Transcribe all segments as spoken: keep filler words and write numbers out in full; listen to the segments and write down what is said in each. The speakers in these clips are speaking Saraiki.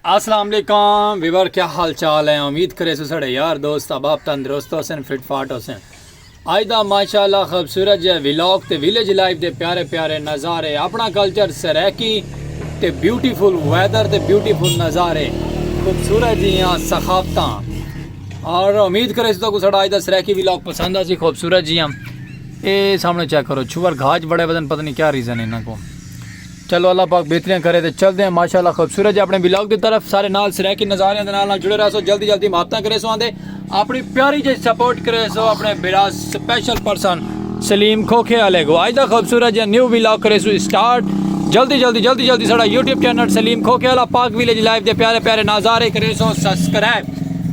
السلام علیکم ویور، کیا حال چال ہے؟ امید کریسوں ساڈے یار دوست احباب تندرست ہوسن، فٹ فاٹ ہوسن۔ اج دا ماشاءاللہ خوبصورت جے ولاگ تے ویلیج لائف دے پیارے پیارے نظارے، اپنا کلچر سرائیکی تے بیوٹیفل ویدر تے بیوٹیفل نظارے، خوبصورت جیاں ثقافتاں۔ اور امید کریسوں تہاکوں ساڈا اج دا سرائیکی ولاگ پسند آسی۔ خوبصورت جیاں اے سامنے چیک کرو، چھوہر گھاہ اچ بڑے ودن، پتہ نہیں کیا ریزن انہاں کو۔ چلو اللہ پاک بہتریاں کرے تے چلدے ہیں ماشاءاللہ خوبصورت جے اپنے ولاگ دی طرف۔ سارے نال سرائیکی نظاریاں دے نال نال جڑے رہسو، جلدی جلدی محبتاں کریسوں آندے، اپنی پیاری جے سپورٹ کریسوں اپنے برا سپیشل پرسن سلیم کھوکھے والے کو۔ اج دا خوبصورت جے نیو ولاگ کریسوں اسٹارٹ۔ جلدی جلدی جلدی جلدی ساڈا یوٹیوب چینل سلیم کھوکھے والا پاک ویلیج لائف دے پیارے پیارے نظارے کریسوں سبسکرائب۔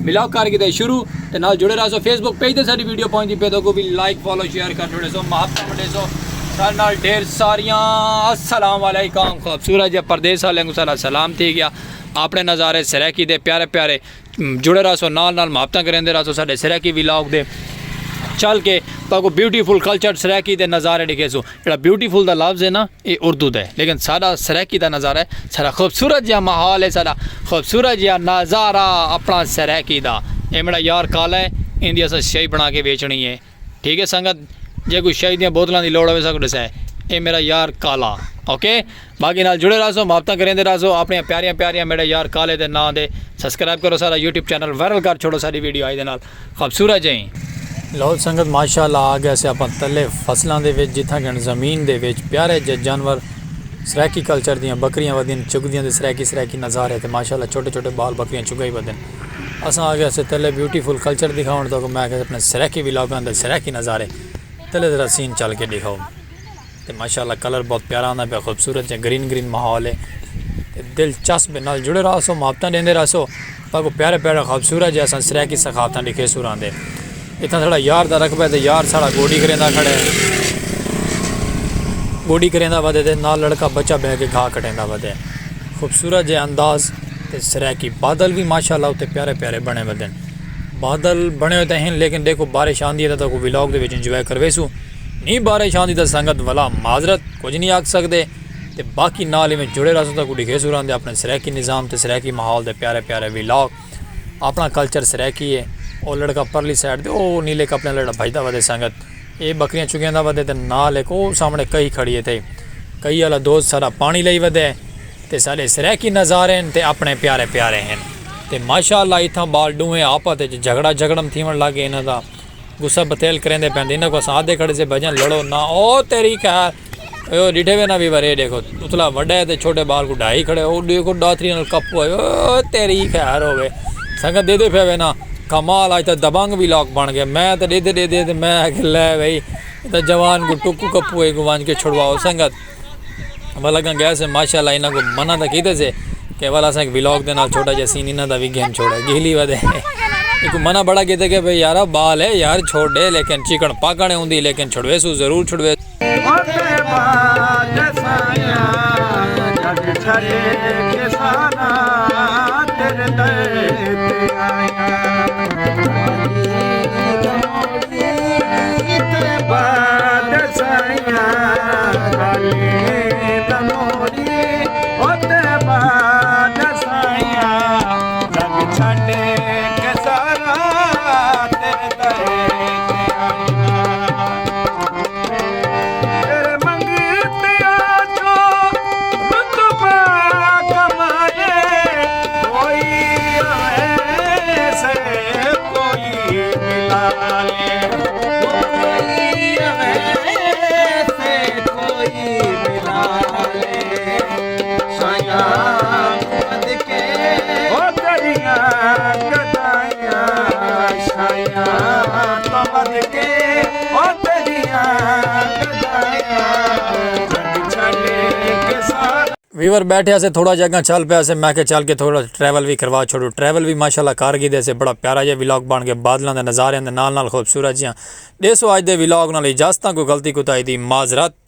ولاگ کر گھدے شروع تے نال جڑے رہسو، فیس بک پیج تے ساڈی ویڈیو پہنچدی پئی تہاکوں وی لائک فالو شیئر کر چھوڑیسو، محبتاں ونڈیسو ساڈے نال ڈھیر ساریاں۔ السلام علیکم خوبصورت جے پردیس والے کو ساڈا سلام تھی گیا۔ اپنے نظارے سرائیکی دے پیارے پیارے، م، جڑے رہسو نال نال محبتاں کریندے رہسو ساڈے سرائیکی ولاگ دے۔ چل کے تہاکوں بیوٹیفل کلچر سرائیکی دے نظارے ڈکھیسوں۔ جڑا بیوٹیفل دا لفظ ہے نا، اے اردو دا ہے، لیکن ساڈا سرائیکی دا نظارہ ہے، ساڈا خوبصورت جیہا ماحول ہے، ساڈا خوبصورت جیہا نظارہ اپنا سرائیکی دا۔ اے میڈا یار کالا ہے، ایندی اساں شئی بنا کے ویچنی ہے۔ ٹھیک ہے سنگت، جے کوئی شئی دیاں بوتلاں دی لوڑ ہووے ساکوں ڈسائے۔ اے میڈا یار کالا، اوکے؟ باقی نال جڑے رہسو، محبتاں کریندے رہسو، اپنیاں پیاریاں پیاریاں میڈے یار کالے دے ناں دے سبسکرائب کرو ساڈا یوٹیوب چینل، وائرل کر چھوڑو ساڈی ویڈیو آئی دے نال۔ خوبصورت جئیں۔ لو سنگت، ماشاءاللہ آ گئے سے اپاں تلے فصلاں دے وچ، جتھاں گھن زمین دے وچ پیارے جے جانور سرائیکی کلچر دیاں بکریاں ودین چگدیاں دے سرائیکی سرائیکی نظارے تے ماشاءاللہ چھوٹے چھوٹے بال بکریاں چگائی ودن۔ اساں آ گئے سے تلے بیوٹیفل کلچر دکھاؤن، تو میں کہ اپنے سرائیکی ولاگاں دے سرائیکی نظارے تلے ذرا سین چل کے دکھاؤ۔ تے ماشاءاللہ کلر بہت پیارا آندا پیا، خوبصورت جے گرین گرین ماحول ہے۔ تے دلچسپ نال جڑے رہسو، محبتاں ڈیندے رہسو، تاکو پیارے پیارے خوبصورت جے اساں سرائیکی ثقافتاں ڈکھیسوں راندے۔ اتھاں ساڑا یار دا رقبہ ہے تے یار ساڑا گوڈی کریندا کھڑا ہے۔ گوڈی کریندا ودے تے نال لڑکا بچہ بہہ کے گھاہ کٹیندا ودے۔ خوبصورت جے انداز تے سرائیکی بادل وی ماشاءاللہ اتے پیارے پیارے بنے ودن۔ بادل بنے ہوئے تے ہن، لیکن ڈیکھو بارش آندی ہے تاں تہاکوں ولاگ دے وچ انجوائے کرویسوں۔ نی بارش آندی تاں سنگت ولا معذرت، کجھ نی آکھ سگدے۔ تے باقی نال ایویں جڑے رہسوں تہاکوں ڈکھیسوں راندے اپنے سرائیکی نظام تے سرائیکی ماحول دے پیارے پیارے ولاگ۔ اپنا کلچر سرائیکی ہے۔ او لڑکا پرلی سائیڈ تے او نیلے کپڑے آلا جیڑھا بھجدا ودے سنگت، اے بکریاں چگیندا ودے تے نال ہک او سامنے کئی کھڑی ہے تے کئی آلا دوست سارا پانی لئی ودے۔ تے ساڈے سرائیکی نظارے ہن تے اپنے پیارے پیارے ہن۔ تے ماشاءاللہ اتھاں بال ڈوہیں آپت اچ جھگڑا جھگڑم تھیوݨ لگ گئے انہاں دا۔ غصہ بتیل کریندے پئن تے انہاں کوں اساں آہدے کھڑے سے بھجن لڑو نہ۔ او تیری خیر۔ او ڈٹھے وے نہ ویور، اے ڈیکھو اتلا وڈا ہے تے چھوٹے بال کوں ڈھائی کھڑے۔ او ڈیکھو ڈاتری نال کپو ہے۔ او تیری خیر ہووے۔ سنگت ڈیدھے پئے وے نا، کمال اج تاں دبنگ ولاگ بن گئے۔ میں تاں ڈیدھے ڈیدھے تے میں آکھیا لے بھئی، اے تاں جوان کوں ٹکو کپو ہے، کوں ونج کے چھڑواؤ سنگت۔ ول اگاں گئے سے ماشاءاللہ انہاں کوں منع تاں کیتے سے کہ ول اساں ہک ولاگ دے نال چھوٹا جیہا سین انہاں دا وی گھن چھوڑے، گھلی ودے۔ ایکوں منع بڑا کیتے کہ بھئی یارا بال ہے یار چھوڑ ڈے، لیکن چکن پاکن ہوندی، لیکن چھڑویسوں ضرور چھڑویسوں۔ اوندے بعد سائیاں جگ چھڈ کے سارا تیرے در تے آیاں۔ تے بعد سائیاں گالیں نہ موڑی، او تے بعد سائیاں جگ چھڈ کے سارا تیرے در تے آیاں۔ تیرے منگتیاں چوں رتبہ کمالے، کوئی آوے سے کوئی ملا لے۔ کوئی آوے سے کوئی ملا لے۔ شایاں ودھ کے او تیریاں گدائیاں، شایاں تو ودھ کے او تیریاں گدائیاں، جگ چھڈ کے سارا۔ ویور بیٹھے سے تھوڑا جیہا اگاں چل پیا سے، میں کہ چل کے تھوڑا ٹریول وی کروا چھوڑوں۔ ٹریول وی ماشاءاللہ کر گھدے سے، بڑا پیارا جیہا ولاگ بن گیا، بادلاں دے نظاریاں دے نال نال خوبصورت جیاں۔ ڈیسو اج دے ولاگ نال اجازتاں، کوئی غلطی کوتاہی دی معذرت۔